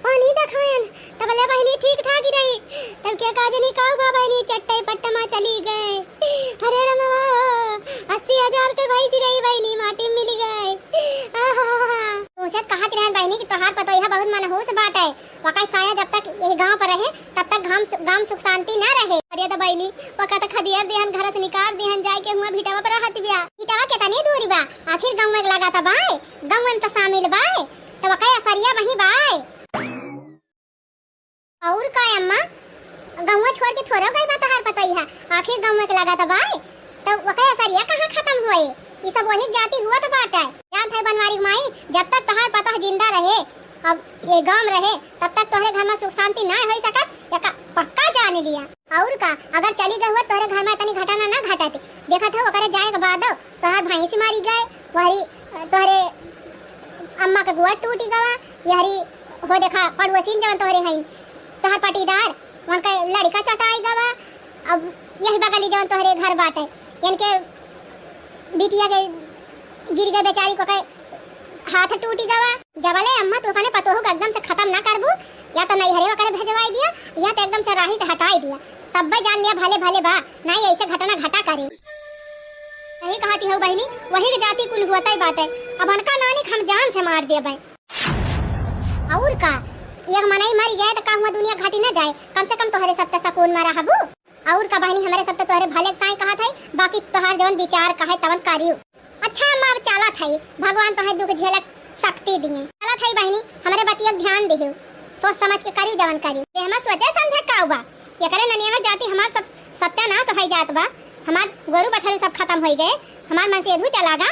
पानी देखायन, तबले बहिनी ठीक ठाक ही रही। तब के का जनी का हुआ बहिनी, चट्टे पट्ट मा चली गए। अरे रमवा हो, अस्सी हजार के भैंसी रही बहिनी, माटी मिल गए। आहा। सोचत कहत रहन बहिनी कि तोहार पतोहिया बहुत मनहूस बाटे। वका साया जब तक यही गांव पर रहे, तब तक गांव सु-, गांव सुख शांति ना रहे। अरे तो बहिनी, वका तो खदियर दिहन, घर से निकाल दिहन, जाए के हुआ भिटवा पर रहत बिया। भिटवा केतनी दूरी बा? आखिर गांव में लगा त बाय, गांव में तो शामिल बाय, तो वका असरिया वही बाय। और का अम्मा, गौवा छोड़ के थोड़ो गई बा तोहार पतोहिया, आखिर गौवा के लागत बाय, तो ओकर असरिया कहाँ खत्म होए? ई सब वही जाति हुआ तो बाटे। जानत है बनवारी माई, जब तक तोहार पतोह जिंदा रहे, अब ये गांव रहे, तब तक तोहरे घर में सुख शांति ना हो सकत, एका पक्का जान लिया। और का, अगर चली गई हुआ तोहरे घर में इतनी घटना ना घटत। देखत हो ओकरे जाए के बादो तोहार भैंस मारी गए, वहरी तोहरे अम्मा के गोड़ टूटी गवा, यहरी हो देखा पड़ोसिन जवन तोहरे हईन, तोहर पटीदार, उनका लड़का चटाई गवा। अब यही बगली जवन तोहरे घर बाटे, इनके बिटिया के गिर गए बेचारी को के हाथ टूटी गवा। जबले अम्मा तू अपने पतोहू के एकदम से खत्म ना करबू, या तो नैहरे ओकरे भेजवाई दिया, या तो एकदम से राही से हटाई दिया, तब्बे जान लिया भले भले बा, नहीं ऐसे घटना घटा करे। सही कहती हो बहिनी, वही के जाति कुल हुआ तय बाटे। अब अनका नानी के हम जान से मार देबे। और का, एक मनई मर जाए तो का हुआ दुनिया घाटी ना जाए, कम से कम तोहरे सब त सकून में रहबू। और का बहिनी, हमरे सब त तोहरे भले ताई कहत है, बाकी तोहार जवन विचार कहे तवन करियो। अच्छा अम्मा, अब चलत है, भगवान तोहे दुख झेलक शक्ति दिए। चलत है बहिनी, हमरे बतिया ध्यान दिहु, सोच समझ के करियो जवन करियो। बेहमा सोचे समझे का हुआ, एकरे ननिया में जाति हमार सब सत्यानाश हो जात बा, हमार गोरू बछरू सब खत्म हो गए, हमार मनसेधू चला गा,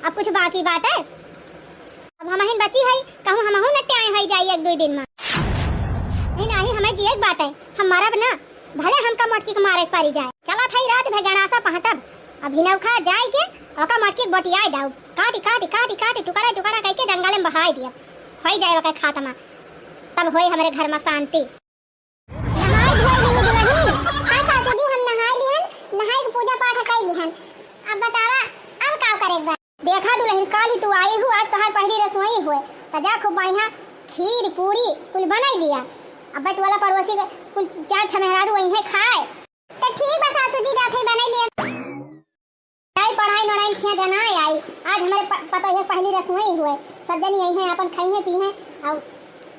अब कुछ बाकी बाटे। अब हमहिन बची है, कहूँ हमहू नट्याए हो जाई एक दुई दिन में। नहीं, नहीं, हमें जिए के बाटे, हम मरब ना, भले हमका मोटकी के मारे के परी जाए। चलत है रात भर गणासा पहटब, अब हिनौखा जाए के ओका मोटकी के बोटियाए दाऊ, काटी काटी काटी काटी टुकड़ा टुकड़ा करके जंगल में बहाई दिया, हो जाए ओकर खात्मा, तब होई हमरे घर में शांति। नहाई धोई लिहू दुलहिन? हाँ सासू जी, हम नहाई लिहन, नहाई के पूजा पाठ कई लिहन। अब बतावा, अब का करे के बा? देखा दुलहिन, काल ही तू आई हू, आज तोहार पहली रसोई हुए, त जा खूब बढ़िया खीर पूरी कुल बनाई लिया। अब बटवाला पड़ोसी के कुल चार छह मेहरारू वहीं है खाए। त ठीक बा सासू जी, जात है बनाई लिया। आई पढ़ाई नोड़ाई खिया जना आई। आज हमरे प-, पतोहिया पहली रसोई हुए, सब जनी यही हैं, अपन खाई हैं, पी हैं और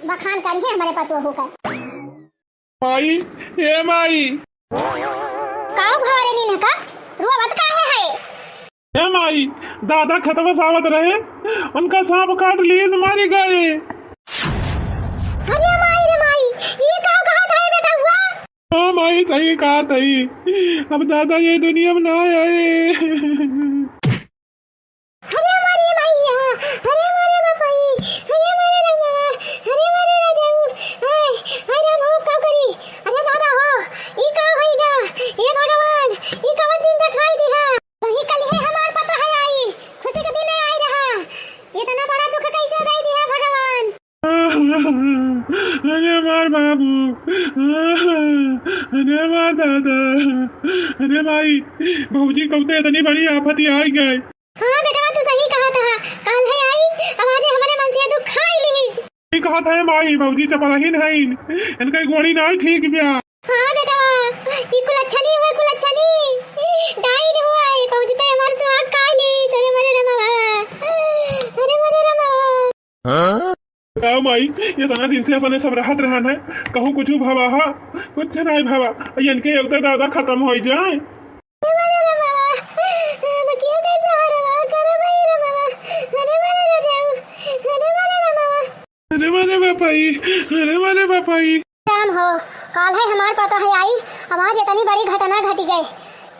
बखान करी हैं हमरे पतोहू का। माई, ए माई। का भवारे नीन का? रोवत काहे है? ए माई, दादा खेतवा से आवत रहे, उनका सांप काट लिए से मारी गए। अरे माई रे माई, ये का कहत है बेटा हुआ? हाँ माई, सही कहत है। अब दादा ये दुनिया में ना आए। अरे मारे माई, अरे मारे बापाई, अरे मारे रंगवा, अरे मारे राजाऊ, आय, अरे हम हो का अरे माँ दादा, अरे माई, भौजी कौते इतनी बड़ी आफत आई गए। हाँ बेटवा, तू सही कहत हा। काल है आई, अब आज हमरे मनसेधू खाई लिहिस। ई कहत है माई, भौजी चपरहिन हईन, इनका गोड़ी नाई ठीक बिया। हाँ बेटवा, ई कुलच्छनी हुए कुलच्छनी, डाइन हुए, पहुँचते हमार सुहाग खा ली। अरे मरे रे बाबा, अरे मरे रे बाबा। हाँ? बताओ माई, इतना दिन से अपने सब रहत रहन है, कहूँ कुछ भवा हा? कुछ नाई भवा। इनके एक तो दादा खत्म हो जाए। अरे मरे रे बाबा, बकिया कैसे आ रे बाबा, करे भाई रे बाबा, अरे मरे रे जाऊ, अरे मरे रे बाबा। अरे मारे बापाई, अरे मारे बापाई। राम हो, काल है हमार पता है आई, अब आज इतनी बड़ी घटना घटी गए।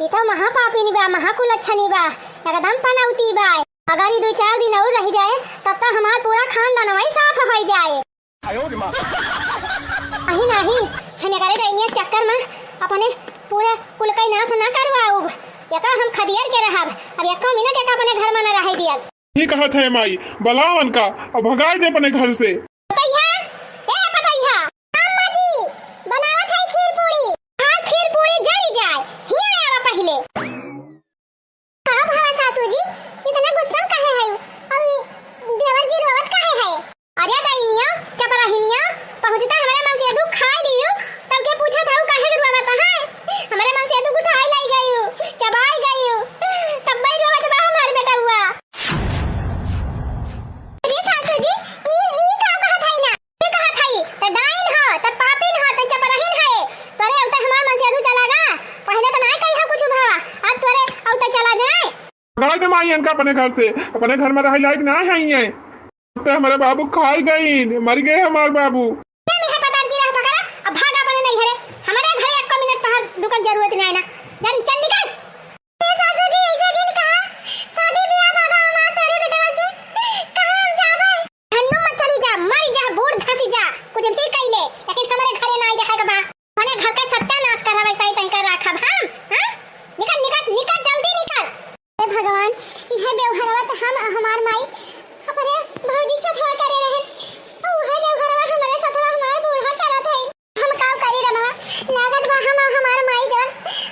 ये तो महापापिनी बा, महाकुलच्छनी बा, एकदम पनौती बा। अगर ये दो चार दिन और रह जाए, तब तो हमार पूरा खानदान वही साफ हो जाए। अही नाही, हम एकरे डैनिया चक्कर में अपने पूरे कुल का नाश ना करवाउब। एका हम खदियर के रहब, अब एको मिनट एका अपने घर में ना रहे दियब। ठीक कहत है माई, बलावन का और भगाए दे अपने घर से। पतैया, ए पतैया। अम्मा जी, बनावत है खीर पूरी। हाँ, खीर पूरी जरी जाए, हिया आवा पहिले। का भवा सासू जी, इतना गुस्सा काहे है? और ई देवर जी रोवत काहे है? अरे डाइनिया, चपराहिनिया, पहुँचता हमारे मनसेधू खाई लियो, तब के पूछत हऊ काहे के रोवत है? हमारे मनसेधू उठाई लाई गई हो, चबाई गई हो, तब भाई रोवत बा हमार बेटउआ। अरे सासू जी, ई, ई का कहत हई ना? ई कहत हई, त डाइन ह, त पापिन ह, त चपराहिन है। तोरे उते हमार मनसेधू चला गा। पहले त नाय कही ह कुछ भवा, अब तोरे उते चला जाए। भगाई दे माई इनका अपने घर से, अपने घर में रहे लायक ना है ये। ते हमारे बाबू खाए गईन, मर गए हमारे बाबू। ये नहीं है पता की रह पकड़ा, अब भाग अपने नहीं है रे। हमारे घर एक मिनट तहार रुकन जरूरत नहीं है ना। जन चल निकल। ए सासू जी, ऐसे दिन कहा, शादी ब्याह बाबा हमार तोरे बेटवा से, कहाँ हम जाबे? हन्नू मत चली जा, मरी जा, बूढ़ धसी जा, कुछ भी कई ले, लेकिन हमारे घरे ना आई रहे के बा। अपने घर का सत्यानाश करवाई, कहीं कहीं कर रखब हम, हाँ? निकल, निकल, निकल, जल्दी निकल। हे भगवान, इहे व्यवहारवा त हम हमार माई अपने भौजी के सथवा करे रहन। और उहे व्यवहारवा हमरे सथवा हमार बूढ़ा करत है। हम का करी रमवा? लागत बा हम हमार माई जवन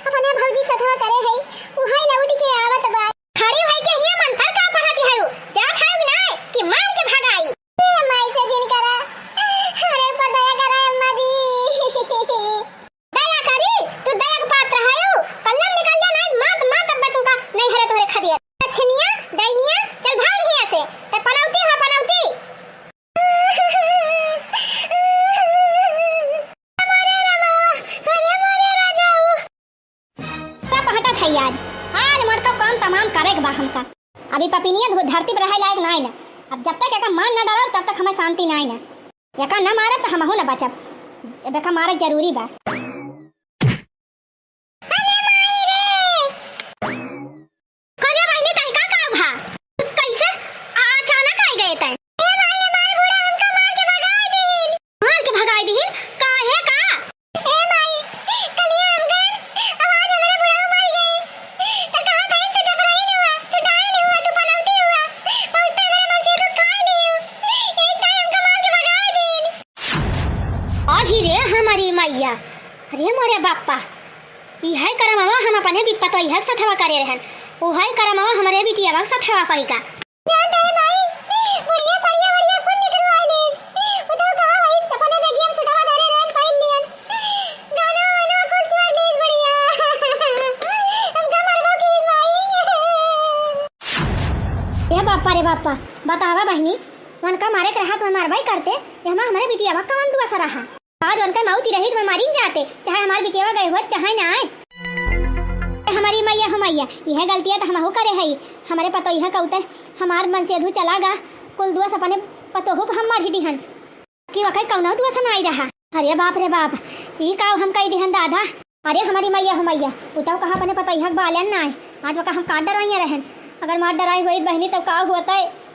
अपने भौजी के सथवा करे है, उहे लौट के आवत बा। खड़ी होई के हिया मंतर का पढ़त है? जा खाऊ ना कि मार के भगाई। ए माई से जिन करा, हमरे ऊपर दया करा अम्मा जी। दया करी, तू दया के पात्र हयू। कल्लम निकल जा, नाई मात, मात अब तुमका नहीं हरे तोहरे खदिया। दक्षिणिया, दैनिया, चल भाग हिया से। ते पनौती हो, पनौती। हमारे रामा, अरे हमारे राजाऊ। सब हटत है आज, आज मोटका काम तमाम करे के बा हमका। अभी पपिनिया धो-, धरती पर रहे लायक नाई ना। अब जब तक एका मार ना डालब, तब तक हमें शांति नाई ना। एका ना मारब त हमहू ना बचब। अब एका मारक जरूरी बा। अरे माई रे! करिया बहिनी, तनिका का भा? कैसे आ-, अचानक आई गए तै? ए माई, हमार बूढ़ा हमका मार के भगाई दीन। मार के भगाई दीन? काहे का? ए माई, कलिया हम गए, आवाज हमारे बुढ़ऊ मर गए। तो कहा था, "तू जबराइन हुआ, तू डाइन हुआ, तू पनौती हुआ, पहुँचते हमारे मन से तू खा लियो।" एक टाइम हमका मार के भगा दीन। आही रे हमारी मैया, अरे मोरे बापा, इहे करमवा हम अपने बिपतवा इहे के सथवा करे रहन, उहे करमवा हमरे बिटिया के सथवा परी का। जान दे माई, बढ़िया सड़िया वड़िया कुल निकलवा ले। उधर कहाँ वही अपने बेगिया में सुटवा धरे रहे, पहन लियन। गाना वाना कुल चुआ ले बढ़िया। हमका मरबो की माई। ए बापा रे बापा, बतावा बहिनी, उनका मारे के रहत में मारबाई करते, ये हमा हमरे बिटिया बा कौन दुआ सराहा? आज उनका मौत ही रही तो मैं मरिन जाते, चाहे हमार बिटिया गए होत, चाहे ना आए। हमारी मैया हो मैया, यह गलतियाँ तो हमहू करे हई। हमारे पतोहिया कौते हमार मनसेधू चला गा, कुल दुआ अपने पतोहू पे हम मढ़ी दिहन कि वकै कौनो दुआ से नाई रहा। अरे बाप रे बाप, ई का हम कई दिहन दादा। अरे हमारी मैया हो मैया, उताऊ कहा अपने पतोहिया के बालन नाई, आज वका हम काट डराइए रहन। अगर मार डराई होई बहिनी तब का होतै?